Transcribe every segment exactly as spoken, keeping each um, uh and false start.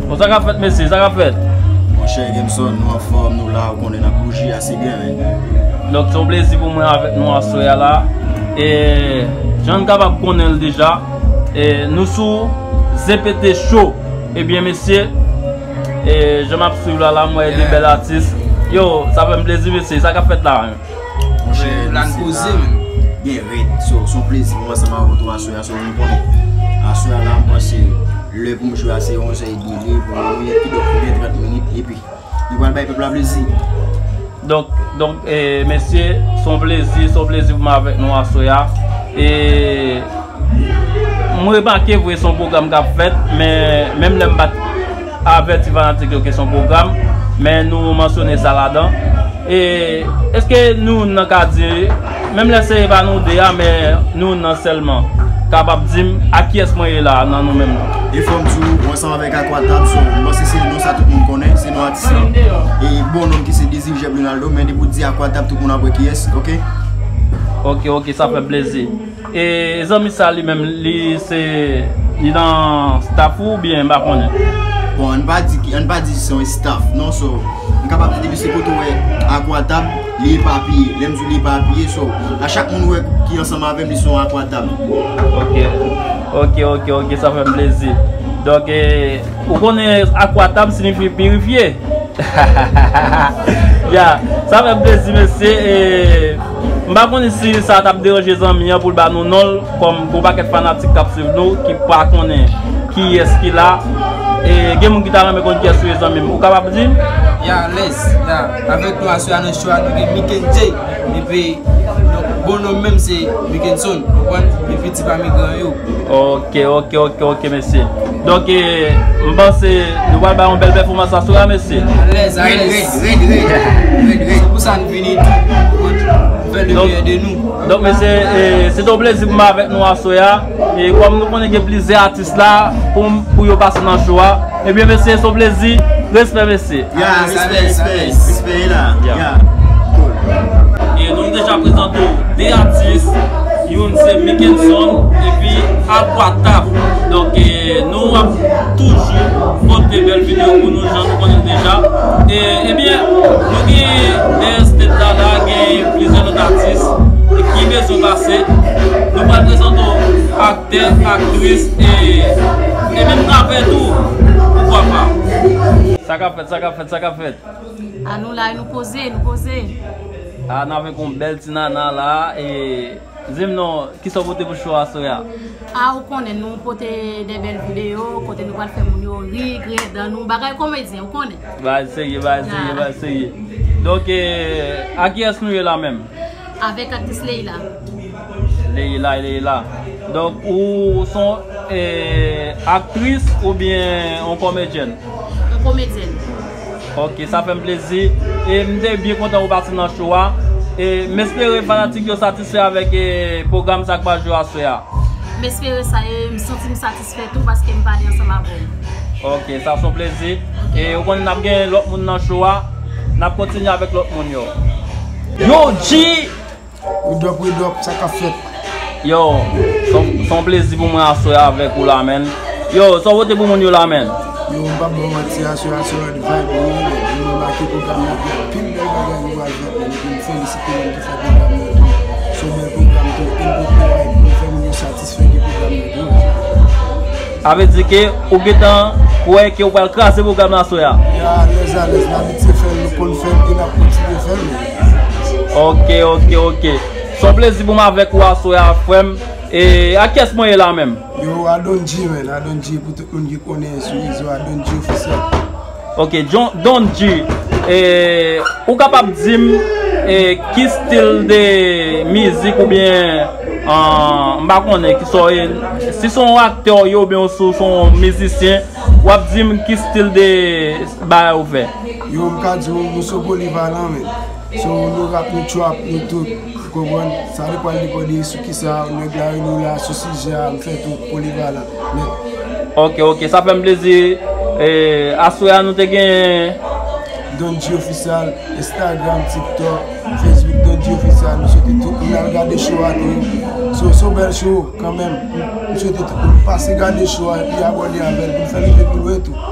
Bon, sa k ap fèt, mesye, sa k ap fèt? Monchè Gemson, nou anfòm, nou la, ou konnen n ap bouji ase byen, men. Donk, se yon plezi pou mwen avèk nou aswè a la. E, jan n kapab konnen l deja, e, nou sou Z P T Show. Ebyen, mesye, e, jan m ap swiv la, la, m wè de bèl atis. Yo, sa fè m plezi, mesye, sa k ap fèt la, men. Monchè, la n poze, men. Byen rèd. So, se yon plezi pou mwen ansanm avè w tou aswè a, so, nou konnen. Aswè a la, m panse, lè pou m jwe a, se onz è edmi, lè pou mwen, kidonk, gen trant minit, epi nou pral bay pèp la plezi. Donk, donk, e, mesye, se yon plezi, se yon plezi pou mwen avèk nou aswè a. E, m remake vre se yon pwogram k ap fèt, men menm lè m pa t avèti fanatik yo ke se yon pwogram, men nou mansyone sa ladan. E èske nou youn nan ka di, menm lè se pa nou de a, men nou youn nan sèlman, kapab di m a kiyès mwen ye la nan nou menm nan? E fò m di w, mwen ansanm avèk Aquatab, so, m panse se non sa tout moun konnen, se non atis lan. E bon nonm ki se Désir Jeb Rinaldo, men depi w di Aquatab, tout moun ap wè kiyès, oke? Oke, oke, sa fè m plezi. E zanmi sa li menm, li se, li nan staff ou oubyen m pa konnen? Bon, ann pa di ki, ann pa di se yon staff, non, so, m kapab di depi se kote w wè Aquatab, li epapiye. Lè m di w li epapiye, so, a chak moun ou wè ki ansanm avè m, li se yon Aquatab. Oke. Oke, oke, oke, sa fè m plezi. Donk, e, ou konnen Aquatab siyifi pirifye. Ya, sa fè m plezi, mesye. E, m pa konnen si sa t ap deranje zanmi an pou l ba nou non l, kòm gon pakèt fanatik k ap swiv nou, ki pa konnen kiyès ki la. E, gen moun ki ta renmen konn kiyès ou ye, zanmi m. Ou kapab di m? Ya, alèz, ya. Avèk nou aswè a nan show a, nou gen Micken J. Epi, donk, bon non m menm se Mickenson, ou konprann? Epi ti pa migran yo. Oke, oke, oke, oke, mesye. Donk, e, m panse nou pral bay yon bèl pèfòmans aswè a, mesye. Alèz, alèz. Rèd, rèd, rèd, rèd. Se pou sa n vini tou. Fè le meyè de nou. Donk, mesye, e, se te yon plezi pou m avèk nou aswè a. E kòm nou konnen gen plizyè atis la pou, pou yo pase nan show a. Ebyen, mesye, se yon plezi. Respè, mesye. Ya, respè, respè, respè, e la. Ya. Ya. Cool. E nou deja prezante w de atis, youn se Mickenson epi Aquatap. Donk, e, nou ap toujou pote bèl videyo pou nou, jan nou konnen deja. E, ebyen, nou gen dèyè stage la, la, gen plizyè lòt atis ki bezwen pase. Nou pral prezante w ak aktè, aktris, e, e menm rapè tou, poukwa pa. Sa k ap fèt, sa k ap fèt, sa k ap fèt? A nou la, nou poze, nou poze. A, n avèk yon bèl ti nana la, e, di m non, kisa w pote pou show aswè a? A, ou konnen, nou pote de bèl videyo, kote nou pral fè moun yo ri, griyen dan nou, bagay komedyen, ou konnen. Bagay serye, bagay serye, bagay serye. Donk, e, a kiyès nou ye la menm? Avèk aktris Leila. Leila, Leila. Donk, ou se yon, e, aktris oubyen yon komedyèn? Yon komedyèn. Ok, sa fè m plezi. E m te byen kontan ou pase nan show a. E m espere fanatik yo satisfè avèk, e, pwogram sa k pral jwe aswè a. M espere sa, e m santi m satisfè tou paske m pale ansanm avè w. Ok, sa se yon plezi. E ou konnen n ap gen lòt moun nan show a. N ap kontinye avèk lòt moun yo. Yo, G! Ridòp, ridòp, sa k ap fèt? Yo, se yon, se yon plezi pou mwen aswè a avèk ou la, menn. Yo, sa w pote pou moun yo la, menn? Yo, m p ap ba w manti, aswè a se yon lòt vibe, wi, menn. Nou remake pwogram nan gen anpil bèl bagay nou pral fè, menn. Epi m felisite moun ki fè pwogram nan tou. Se yon bèl pwogram tou, e m pote vibe pou m fè moun yo satisfè de pwogram nan tou. Sa vle di ke ou gentan kwè ke ou pral kraze pwogram nan aswè a? Ya, alèz, alèz. N abitye fè l, nou konn fè l, e n ap kontinye fè l. Ok, ok, ok. Se yon plezi pou m avèk ou aswè a, frè m. E a kiyès mwen ye la menm? Yo, a Don G, menn. A Don G, pou tout moun ki konnen sou rezo a, Don G Official. Ok, Don, Don G, e, ou kapab di m, e, ki stil de mizik oubyen, an, m pa konnen ki sa w ye, si se yon aktè w ye oubyen si w se yon mizisyen, w ap di m ki stil de bagay ou fè. Yo, m ka di w, nou se polivalan, menn. So, nou rap, nou trap, nou tout. Ou konprann? Sa depann, depann de sou kisa nèg la rele w la, sou sijè a, m fè tout, polivalan. Nèt. Ok, ok, sa fè m plezi. E, aswè a nou te gen Don G Official, Instagram, TikTok, Facebook, Don G Official. Nou swete tout moun al gade show a tou. So, se yon bèl show kanmenm. M swete tout moun pase gade show a epi abòne avè l pou n fè l rive pi lwen tou.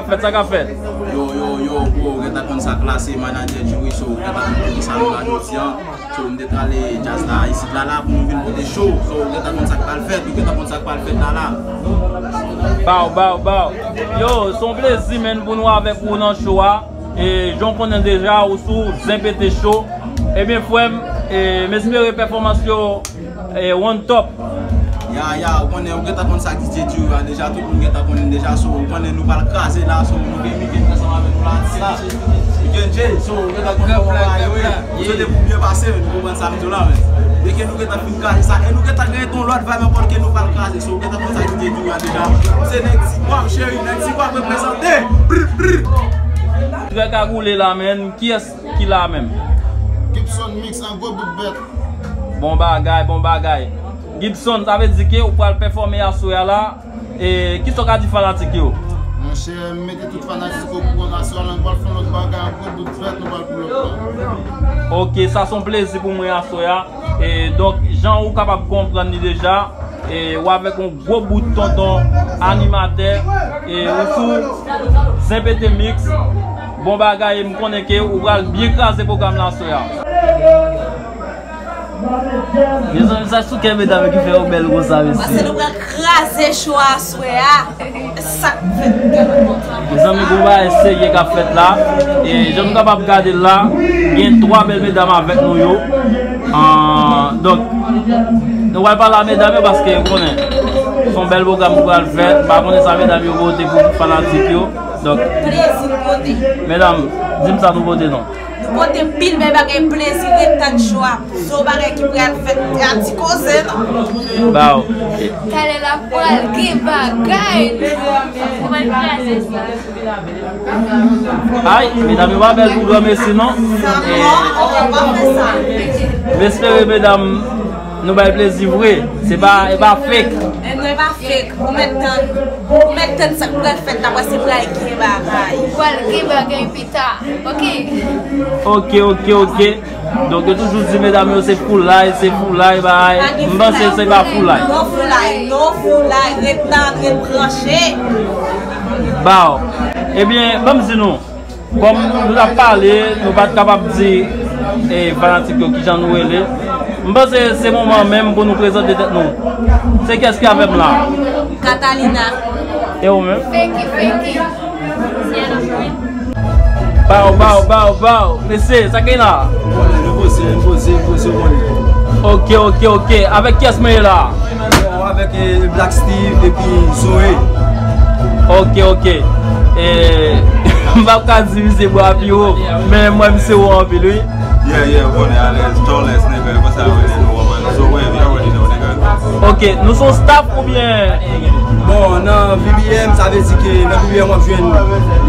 ap fèt, sa k ap fèt? Yo, yo, yo, bro, ou gentan konn sa k la, se manadjè Djoury, so ou gentan konn ki sa nou la jodi a. So, m te prale djaz la, isit la, la, pou nou vin pote cho. So, ou gentan konn sa k pral fèt, ou gentan konn sa k pral fèt la, la. Baw, baw, baw. Yo, se yon plezi, menn, pou nou avèk ou nan cho a. E, jan w konnen deja, ou sou Zen Pete Show. Ebyen, frè m, e, m espere pèfòmans yo, e, on top. Ya, ya, ou konnen, ou gentan konn sa ki D J Djoury a deja, tout moun gentan konnen deja, so, ou konnen nou pral kraze la, so, nou gen Mickey ansanm avèk nou la, la. Mickey J, so, ou gentan konn kòman bagay yo ye. M swete pou byen pase, nou konprann sa m di w la, men. Dèke nou gentan fin kraze sa, e nou gentan gen yon lòt vibe ankò ke nou pral kraze, so, ou gentan konn sa ki D J Djoury a deja. Se nèg Ti Gwav, cheri, nèg Ti Gwav reprezante. Brr, brr. Trè kagoule la, men, kiyès ki la menm? Gibson Mix, an gwo bout bèt. Bon bagay, bon bagay. Gibson, sa vle di ke ou pral pèfòme aswè a la. E kisa w ka di fanatik yo? Monchè, m mete tout fanatik yo kouran aswè a la, nou pral fè yon lòt bagay, an gwo bout bèt, nou pral pull up la. Ok, sa se yon plezi pou mwen aswè a. E donk, jan ou kapab konprann li deja, e ou avèk yon gwo bout tonton animatè, e ou sou Zen Pete Mix. Bon bagay, e m konnen ke ou pral byen kraze pwogram la aswè a. Mezanmi, sa sou kè medam yo ki fè yo bèl konsa, mesye. Paske nou pral kraze cho aswè a. Sa k fèt. Mezanmi, gon bagay serye k ap fèt la. E jan nou kapab gade l la, gen twa bèl medam avèk nou yo. Ah, donk, nou pral pale a medam yo paske ou konnen se yon bèl pwogram nou pral fè. M pa konnen sa medam yo pote pou fanatik yo. Donk, plezi nou pote. Medam, di m sa nou pote non. Nou pote pil bèl bagay, plezi, ret tann cho a. Se yon bagay ki pral fèt, a ti koze non. Baw. Talè la pral gen bagay. Ou pral kraze sa. Ay, medam yo pa bèl pou granmesi non. Sa non, ou pa fè sa. M espere medam nou bay plezi vre. Se pa, e pa fake. E non, e pa fake. Ou mèt tann, ou mèt tann sa k pral fèt la, paske pral gen bagay. Pral gen bagay pita. Ok. Ok, ok, ok. Donk, yo toujou di medam yo se foulay, se foulay, bay. M panse se pa foulay. Non foulay, non foulay, ret tann, ret branche. Baw. Ebyen, ban m di nou, kòm nou t ap pale, nou pa t kapab di, eh, fanatik yo kijan nou rele. M panse se moman menm pou nou prezante tèt nou. Se kiyès ki avè m la? Catalina. E ou menm? Fenky, Fenky. Bow, bow, bow, bow. Mesye, sa k gen la? Bon, nou poze, nou poze, nou poze, ou konnen. Ok, ok, ok. Avèk kiyès mwen ye la? Bon, avèk, eh, Black Steve epi Zoe. Ok, ok. Eh, m p ap ka di misye bò a pi wo, men mwen misye wo anpil, wi. Yeah, yeah, ou konnen, alèz, tallest nigga, e konsa yo rele nou, ou konprann? So, yeah, you already know, nigga. Ok, nou se yon staff oubyen? Bon, nan V B M, sa vle di ke nan V B M w ap jwenn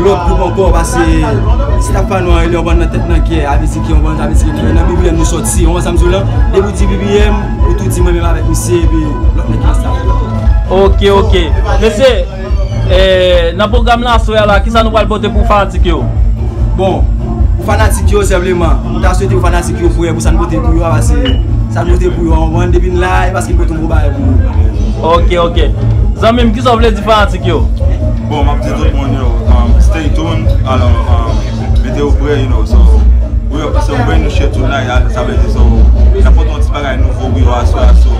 lòt gwoup ankò, paske staff pa nou an, ou konprann, nan tèt nan kè, sa vle di ke, ou konprann, sa vle di ke nan, nan V B M nou sòti, ou konprann sa m di w lan? Depi w di V B M, ou tou di mwen menm avèk misye, epi lòt nèg ki nan staff la. Ok, ok. Mesye, eh, nan pwogram la aswè a la, kisa nou pral pote pou fanatik yo? Bon, pou fanatik yo, senpleman, m ta swete pou fanatik yo prè pou sa n pote pou yo a, paske sa n pote pou yo a, ou konprann, depi n la, e paske n pote yon gwo bagay pou yo. Ok, ok. Zanmi m, kisa w vle di fanatik yo? Bon, m ap di tout moun yo, um, stay tuned, alò, um, mete yo prè, you know, so, we up to some brand new shit tonight, a, sa vle di, so, n ap pote yon ti bagay nouvo pou yo aswè a, so,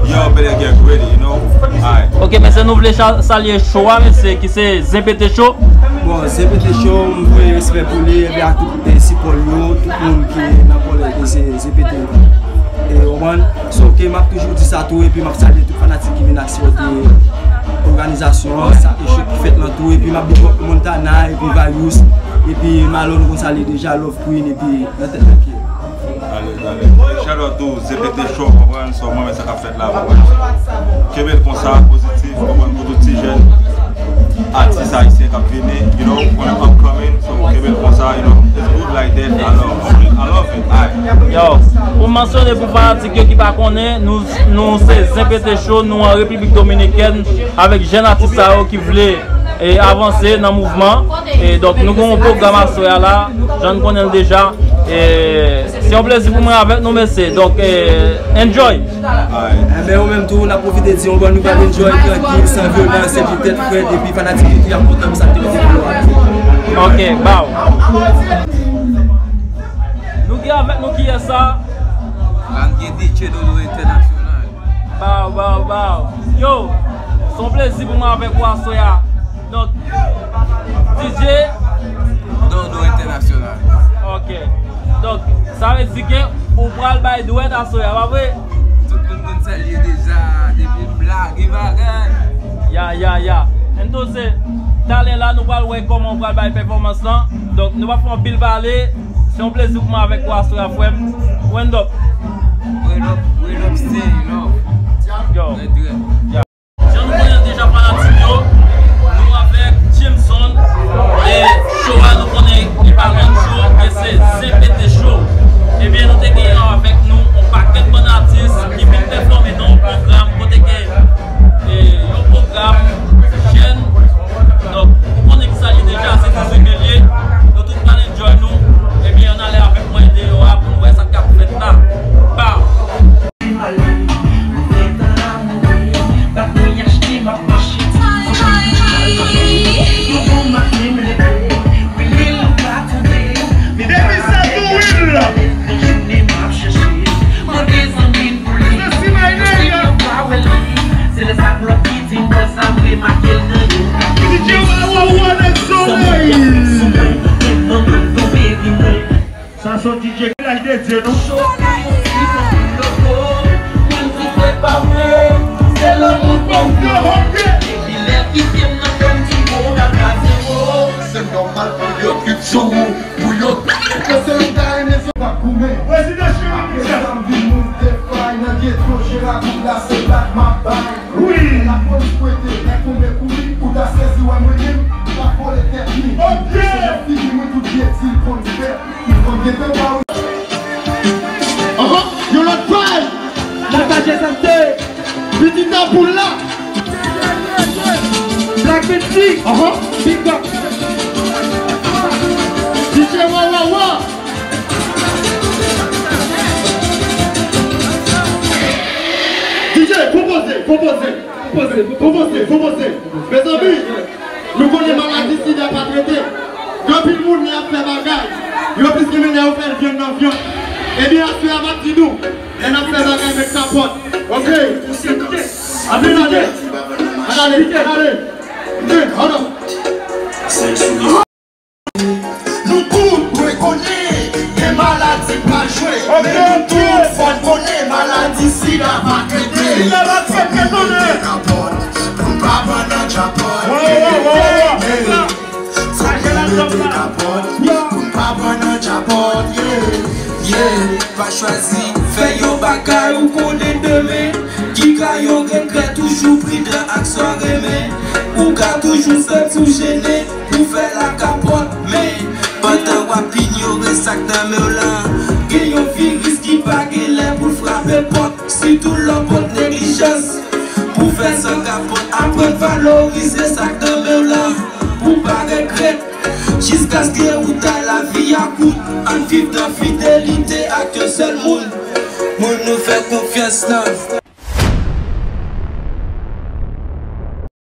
y'all better get ready, you know? Alright. Ok, mesye, nou vle cha-, salye show a, mesye, ki se Zen Pete Show. Bon, Zen Pete Show, m voye respè pou li, epi a tout, eh, sipò l yo, tout moun ki nan kòlèj, se, se Pete. E, ou konprann? So, ke m ap toujou di sa tou, epi m ap salye tout fanatik ki vin ak sipòte òganizasyon an, sa e show ki fèt lan tou, epi m ap big up Montana, epi Vayous, epi Malone, nou konn salye deja, Love Queen, epi nan tèt nan kè. Alèz, alèz. Shout out to Z P T Show, konprann? So, mwen, men sa k ap fèt la, konprann? Kenbe l konsa, pozitif, konprann, pou tout ti jèn atis ayisyen k ap vini, you know, konnen upcoming, so, kenbe l konsa, you know, it's good like that, I love, I love it, aight. Yo, pou mansyone pou fanatik yo ki pa konnen, nou, nou se Zen Pete Show, nou an Repiblik Dominikèn, avèk jèn atis sa yo ki vle e avanse nan mouvman. E donk, nou gen yon pwogram aswè a la, jan n konnen l deja. E se yon plezi pou mwen avèk nou, mesye. Donk, e, enjoy! Enben, ou menm tou, n ap pwofite di yon bon nou pral enjoy, trankil, san vyolans, epi tèt frèt, epi fanatik yo tou y ap kontan pou sa n te mete pou yo a. Ok, bow. Nou gen avèk nou kiyès sa? La n gen D J Dodo Entènasyonal. Bow, bow, bow. Yo, se yon plezi pou mwen avèk ou aswè a. Donk, D J Dodo Entènasyonal. Ok. Donk, sa vle di ke ou pral bay dwèt aswè a, pa vre? Tout moun konn sa l ye deja, depi m lage bagay. Ya, ya, ya. Entonces, talè la, nou pral wè kòman ou pral bay pèfòmans lan. Donk, nou p ap fè anpil pale. Se yon plezi pou mwen avèk ou aswè a, frè m. Wend up. Word up, word up, stay love. Yo. Red, red. Ya. Jan nou konnen l deja, fanatik yo, nou avèk Jameson, e show a nou konnen li pa lòt show ke se Zen Pete Show. Ebyen, nou te genyen avèk nou yon pakèt bann atis ki vin pèfòme nan yon pwogram kote ke, e, yon pwogram jèn. Donk, ou konnen ki sa l ye deja, se dizuit me l ye. Nou tout pral enjoy nou. Ebyen, ann ale avèk mwen deyò a pou nou wè sa k ap fèt la. Bow! Sa se yon D J ki laj de Dye, non? Se nòmal pou yo kit sou ou, pou yo. Prezidan Cheri Michel. Wi. Lapolis pwete, nèg tonbe kouri, ou ta sezi wè mwen menm, m ap vole tèt li. Ok. Se nan figi mwen tout byen di l konn fè, li konn gentan ba w. Ahan, yon lòt paj. Lòt paj, santé. Pitit a poul la. Black Betty. Ahan, big up. D J Wa Wa Wa. D J, konpoze, konpoze. Konpoze, konpoze, konpoze. Mezanmi, nou konnen maladi sida pa trete. Gen anpil moun lè y ap fè bagay, yo plis renmen lè yo fè l vyann nan vyann. Ebyen, aswè a, m ap di nou, lè n ap fè bagay, met kapòt. Ok. Ann ale. Ann ale. Ann ale. Ok, hold up. Nou tout dwe konnen, gen maladi pa jwe. Men nou tout fò n konnen, maladi sida pa trete. Fòk nou mete kapòt pou n pa pran nan djapòt. Fòk nou mete kapòt pou n pa pran nan djapòt. Yeah, yeah. Pa chwazi fè yon bagay ou konnen demen ki ka yon regrè. Toujou pridan ak sa w renmen. Ou ka toujou santi w jennen pou fè lakapòt. Men pandan w ap inyore sa k nan men w lan, gen yon viris ki pa gen lè pou l frape pòt. Sitou lè w pot neglijans pou fè san kapòt. Aprann valorize sa k nan men w lan pou pa regrèt. Jiskaske ou ta lavi a kout, ann viv nan fidelite ak yon sèl moun. Moun nou fè konfyans lan.